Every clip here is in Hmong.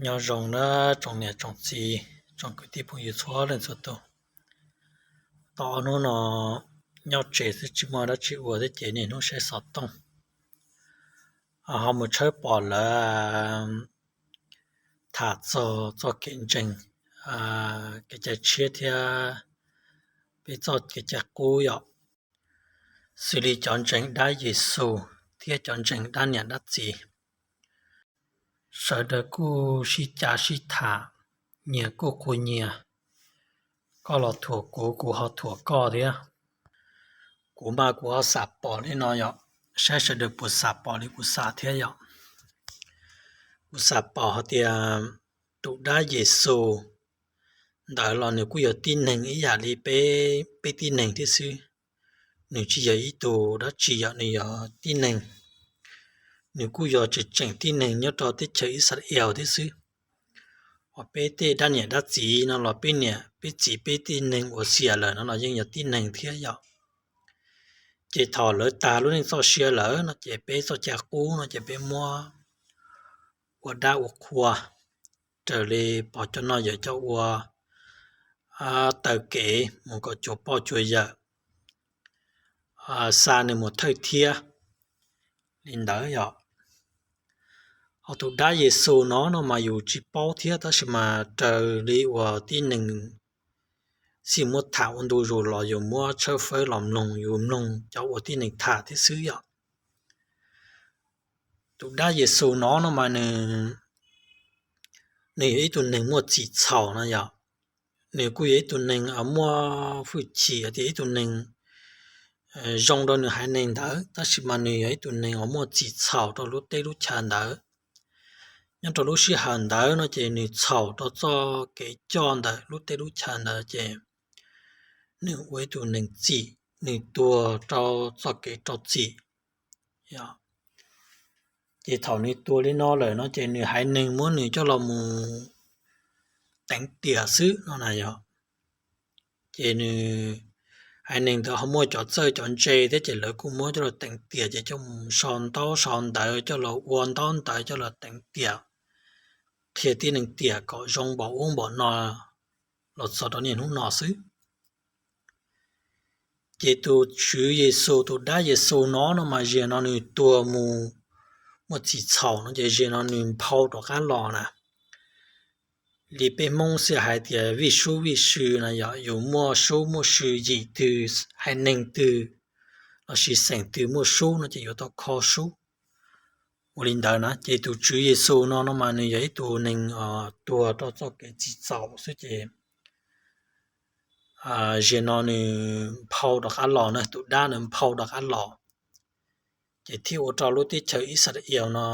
Nyob zoo na tsoom niam tsoom txiv, tsoom kwv tij phooj ywg txhua leej txhua tus. Tau ob hnub no nyob tsev xwb tsis muaj dab tsi ua thiab ces niaj hnub saib xov tooj, ho mus tshawb pom lawv tham txog txoj kev ntseeg, kev cai tshiab thiab peb txoj kev cai qub yom, xws li cov ntseeg dab Yexus thiab cov ntseeg dab niam dab txiv. Sawv daws kuj sib cav sib tham, nyias kuj qhuas nyias, koj los thuam kuv, kuv ho thuam koj thiab. Kuv mas kuv ho xam pom li no yom, saib sawv daws puas xam pom li kuv xam thiab yom. Kuv xam pom hais tias tus dab Yexus ntawd los nws kuj yog tib neeg ib yam li peb, peb tib neeg thiab xwb. Nws tsis yog ib tug dab tsi yom, nws yog tib neeg. Nws kuj yog tseem tseem tib neeg nyob rau teb chaws Israel thiab xwb. Ho peb tej dab niam dab txiv no los peb niam peb txiv peb tib neeg uas xiam lawm no los yeej yog tib neeg thiab yom. Ces thaum lawv tag lub neej txoj sia lawm no ces peb txoj cai qub no ces peb muab ua dab ua qhua, raws li pog cov no yawm cov ua taw kev mus kom cuag pog cuag yawm, xa nws mus thawj thiab li ntawd yom. Ho tus dab Yexus no no mas yus tsis paub thiab tab sis mas raws li uas tib neeg xij muab tham ua ntu zus los yus muab tshawb fawb los mloog, yus mloog cov uas tib neeg tham thiab xwb yom. Tus dab Yexus no no mas nws, nws yog ib tug neeg muaj txim txhaum no yom. Nws kuj yog ib tug neeg muaj hwj chim tias ib tug neeg zoo rau nws haiv neeg ntawd, tab sis mas nws yog ib tug neeg uas muaj txim txhaum rau lub teb lub chaw ntawd. Nyob rau lub sij hawm ntawd no ces nws txhaum rau txoj kev coj ntawm lub teb lub chaw ntawd ces nws ua ib tug neeg txim, nws tuag rau txoj kev rau txim. Ces thaum nws tuag li no lawm no ces nws haiv neeg muab nws coj los mus teev tiam xwb no na yom. Ces nws haiv neeg ntawd ho muaj cov txawj cov ntse thiab ces lawv kuj muab coj los teev tiam ces coj mus sau ntaub sau ntawv coj los ua ntaub ntawv coj los teev tiam, qhia tib neeg tiam kom zoo npaum ub npaum no los txog rau niaj hnub no xwb. Ces tus Tswv Yexus, tus dab Yexus no no mas ziag no nws tuag mus muaj txim txhaum no ces ziag no nws nphau rov qab los na. Li peb Hmoob xia hais tias vij sub vij sw na yom, yus muaj sub muaj sw yim twg, haiv neeg twg lossis xeem twg muaj sub no ces yuav tau kho sub. Ua li ntawd na ces tus Tswv Yexus no no mas nws yog ib tug neeg tuag rau txoj kev txim txhaum xwb ces ziag no nws nphau rov qab los na, tus dab nws nphau rov qab los. Ces thiaj ua rau lub teb chaws Israel no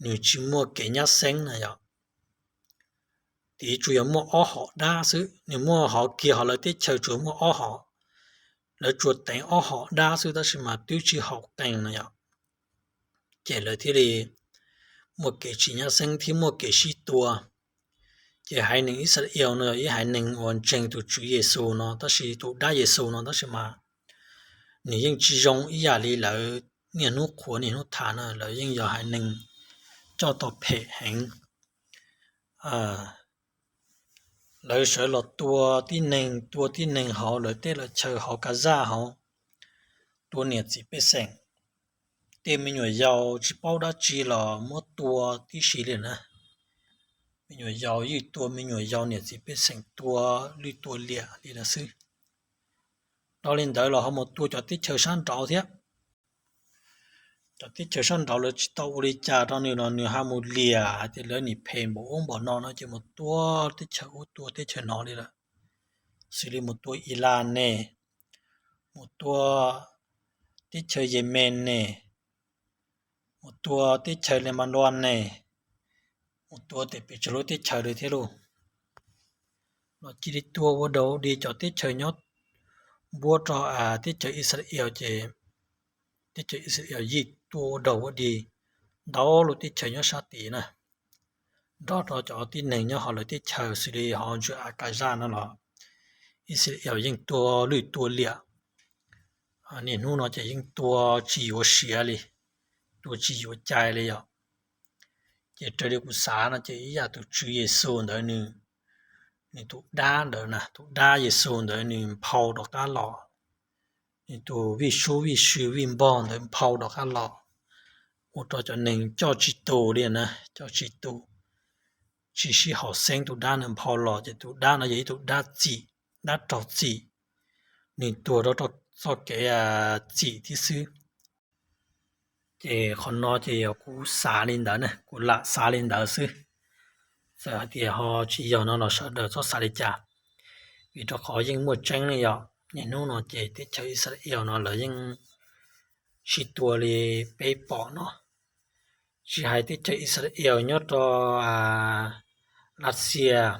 nws tsis muaj kev nyab xeeb na yom. Tim tsuas yog muaj ob hom dab xwb, nws muaj hov kiag hov lawv teb chaws tsuas muaj ob hom, lawv tsuas teev ob hom dab xwb tab sis mas twb tsis haum qee no yom. Ces lawv thiaj li muaj kev tsis nyab xeeb thiab muaj kev sib tua. Ces haiv neeg Israel no yog ib haiv neeg uas ntseeg tus Tswv Yexus no tab sis tus dab Yexus no tab sis mas nws yeej tsis zoo ib yam li lawv niaj hnub qhuas niaj hnub tham na, lawv yeej yog haiv neeg coj tau phem heev. Lawv sawv los tua tib neeg, tua tib neeg hauv lawv teb lawv chaw hauv Ka Zaj hauv, tua niam txiv pej xeem. Tej me nyuam yaus tsis paub dab tsi los muab tua tib si li na. Me nyuam yaus yeej tua me nyuam yaus, niam txiv pej xeem tua lwj tua liam li lawm xwb. Dhau li ntawd los ho mus tua cov teb chaws sab nraud thiab. Cov teb chaws sab nraud lawv tsis tau ua li cas rau nws los nws ho mus liam hais tias lawv nim phem npaum ub npaum no no ces mus tua teb chaws ub tua teb chaws no li lawm. Xws li mus tua Ilas ne, mus tua teb chaws Yemes ne, mus tua teb chaws Lebanon ne, mus tua tes pes tsawg lub teb chaws li thiab lauj. Los cia li tua ua dog ua dig cov teb chaws nyob npuab rau teb chaws Israel ces teb chaws Israel yeej tua ua dog ua dig ntau lub teb chaws nyob sab tid na, nrog rau cov tib neeg nyob hauv lawv teb chaws xws li hauv ntsws A Ka Zaj no los Israel yeej tua lwj tua liam. Niaj hnub no ces yeej tua tsis yuav siav li, tua tsis yuav cai li yom. Ces raws li kuv xav no ces ib yam tus Tswv Yexus ntawd nws, nws tus dab ntawd na, tus dab Yexus ntawd nws nphau rov qab los, nws tus vij sub vij sw vij npog ntawd nphau rov qab los, ua rau cov neeg coj tsis tus li na, coj tsis tus, tsis sib haum xeeb, tus dab ntawd nphau los ces tus dab no yog ib tug dab txim, dab raug txim, nws tuag rau txoj kev txim thiab xwb. Ces qhov no ces yog kuv xav li ntawd na, kuv lam xav li ntawd xwb. Txawm hais tias ho tsis yog no los sawv daws txhob xav li cas, vim rau qhov yeej muaj tseeb li yom. Niaj hnub no ces teb chaws Israel no lawv yeej sib tua li peb pom no. Tsis hais teb chaws Israel, nyob rau Lav Xias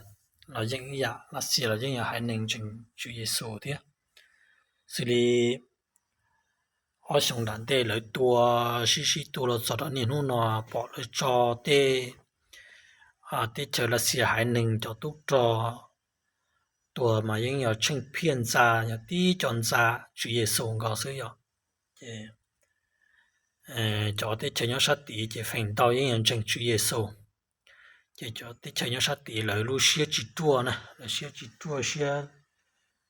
los yeej ib yam, Lav Xias los yeej yog haiv neeg ntseeg Tswv Yexus thiab. Xws li ob xyoos nram ntej lawv tua, sib sib tua los txog rau niaj hnub no, pom lawv tso tej teb chaws Lav Xias haiv neeg cov tub rog tuag mas yeej yog tsheej phiaj ntxa, yog tib co ntxa Tswv Yexus nkaus xwb yom. Ces cov teb chaws nyob sab tid ces feem ntau yeej yog ntseeg Tswv Yexus. Ces cov teb chaws nyob sab tid lawv lub siab tsis ruaj na, lawv siab tsis ruaj, siab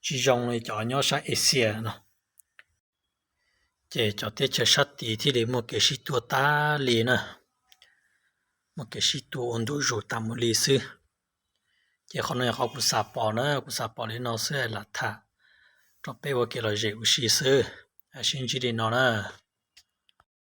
tsis zoo li cov nyob sab Axias no. Ces cov teb chaws sab tid thiaj li muaj kev sib tua tas li na, muaj kev sib tua ua ntu zus tas mus li xwb. Ces qhov no yog qhov kuv xav pom na, kuv xav pom li no xwb lam tham rau peb ua kev lom zem ua si xwb. Sib ntsib li no na.